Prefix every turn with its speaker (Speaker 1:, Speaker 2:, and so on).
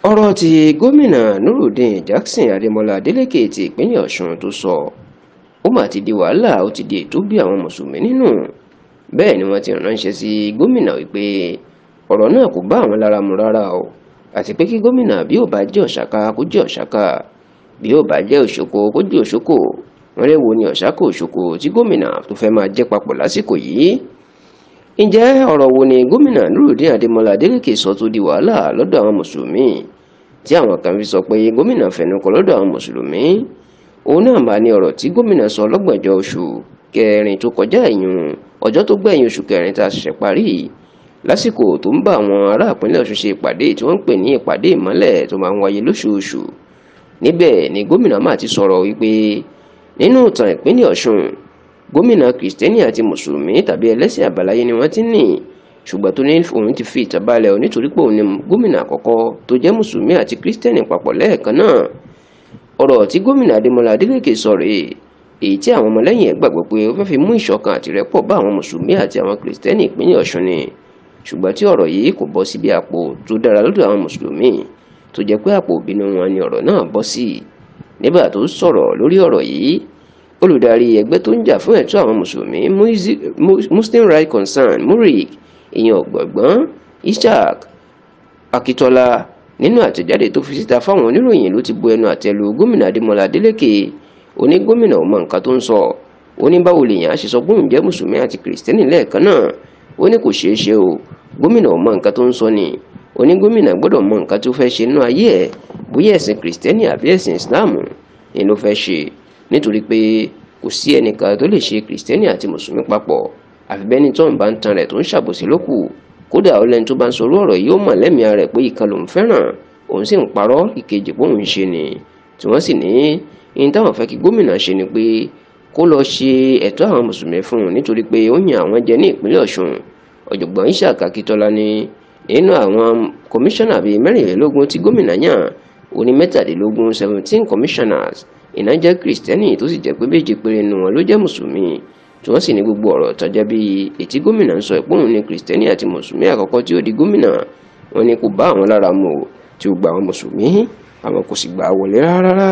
Speaker 1: Ọ̀rọ̀ tí gómìnà Nurudeen Jackson Adémọlá Adélékè ti ìpínlẹ̀ Ọ̀ṣun tó sọ, ó mà ti di wàhálà, ó ti di ètò bí àwọn mùsùlùmí nínú. Bẹ́ẹ̀ ni wọ́n ti ránṣẹ́ sí gómìnà wípé ọ̀rọ̀ náà kò bá àwọn lára mu rárá o, àti pé kí gómìnà bí ó bá jẹ́ ọ̀ṣàkà kó jẹ́ ọ̀ṣàkà, bí ó bá jẹ́ òṣòkò kó jẹ́ òṣòkò. Wọ́n lè wo ni ọ̀ṣàkà òṣòkò tí gómìnà tó fẹ́ máa jẹ́ papọ̀ lásìkò yìí. Ǹjẹ́ ọ̀rọ̀ wo ni gómìnà Nurudeen Adémọlá Adélékè sọ tó di wàhálà lọ́dọ̀ àwọn mùsùlùmí, tí àwọn kan fi sọ pé gómìnà fẹnukọ lọ́dọ̀ àwọn mùsùlùmí? Òun náà máa ní ọ̀rọ̀ tí gómìnà sọ lọ́gbọ̀njọ́ oṣù kẹrin tó kọjá, ìyún ọjọ́ tó gbẹ̀yìn oṣù kẹrin tá a ṣẹ̀ṣẹ̀ parí, lásìkò tó ń bá àwọn ará ìpínlẹ̀ Ọ̀ṣun ṣe ìpàdé tí wọ́n ń pè ní ìpàdé ìmọ́lẹ̀ tó máa ń wáyé lóṣooṣù. Níbẹ̀ ni gómìnà máa ti sọ̀rọ̀ wípé nínú ìtàn ìpínlẹ̀ Ọ̀ṣun, gómìnà kìrìsìtẹ́nì àti mùsùlùmí tàbí ẹlẹ́sìn àbáláyé ni wọ́n ti ní, ṣùgbọ́n tó ní òun ti fi ìtàn balẹ̀ nítorí pé òun ni gómìnà àkọ́kọ́ tó jẹ́ mùsùlùmí àti kìrìsìtẹ́nì papọ̀ lẹ́ẹ̀kan náà. Ọ̀rọ̀ tí gómìnà Adémọlá Adélékè sọ rèé, èyí tí àwọn ọmọlẹ́yìn ẹ̀ gbàgbọ́ pé ó fẹ́ fi mú ìṣọ̀kan àti ìrẹ́pọ̀ bá àwọn mùsùlùmí àti àwọn kìrìsìtẹ́nì ìpínlẹ̀ Ọ̀ṣun ni, ṣùgbọ́n tí ọ̀rọ̀ yìí kò bọ́ síbi àpò tó dára lọ́dọ̀ àwọn mùsùlùmí, tó jẹ́ pé àpò ìbínú wọn ni ọ̀rọ̀ náà bọ́ sí. Nígbà tó sọ̀rọ̀ lórí ọ̀rọ̀ yìí, olùdarí ẹgbẹ́ tó ń jà fún ẹ̀tọ́ àwọn mùsùlùmí Muslim Rights Concern MURIC, ìyẹn ọ̀gbọ̀gbọ́n Ishaq Akíntọ́lá, nínú àtẹ̀jáde tó fi síta fáwọn oníròyìn ló ti bu ẹnu àtẹ́ lu gómìnà Adémọlá Adélékè. Ó ní gómìnà ò mọ nǹkan tó ń sọ. Ó ní báwo lèèyàn á ṣe sọ pé òun jẹ́ mùsùlùmí àti kìrìsìtẹ́nì lẹ́ẹ̀kan náà? Ó ní kò ṣeé ṣe o, gómìnà ò mọ nǹkan tó ń sọ ni. Ó ní gómìnà gbọ́dọ̀ mọ nǹkan tó fẹ́ ṣe nínú ayé ẹ̀, bóyá ẹ̀sìn kìrìsìtẹ́nì àbí ẹ̀sìn ìsìláàmù ni ló fẹ́ ṣe, nítorí pé kò sí ẹnìkan tó lè ṣe kìrìsìtẹ́nì àti mùsùlùmí papọ̀, àfi bẹ́ni tó ń bá ń tan rẹ̀ tó ń ṣàbòsí lókù. Kódà ó lẹ́ni tó bá ń sọrú ọ̀rọ̀ yìí ó mọ̀ lẹ́mìí rẹ̀ pé ìkan lòún fẹ́ràn, òun sì ń parọ́ ìkejì pé òun ń ṣe ni. Tí wọ́n sì ní ihun táwọn fẹ́ kí gómìnà ṣe ni pé kó lọ ṣe ẹ̀tọ́ àwọn mùsùlùmí fún un, nítorí pé ó yan àwọn jẹ ní ìpínlẹ̀ Ọ̀ṣun. Ọ̀jọ̀gbọ́n Ishaq Akíntọ́lá ní nínú àwọn kọmíṣánná bíi 24 tí gómìnà yàn, ó ní 17, 17 commissioners iná jẹ́ kìrìsìtẹ́nì, tó sì jẹ́ pé 7 péré nínú wọn ló jẹ́ mùsùlùmí. Tí wọ́n sì ní gbogbo ọ̀rọ̀ tọ́jọ́ bíi ètí gómìnà ń sọ pé òun ní kìrìsìtẹ́nì àti mùsùlùmí àkọ́kọ́ tí ó di gómìnà, wọ́n ní kò bá àwọn lára mu o, tí ó gba àwọn mùsùlùmí, àwọn kò sì gbà á wọlé rárá.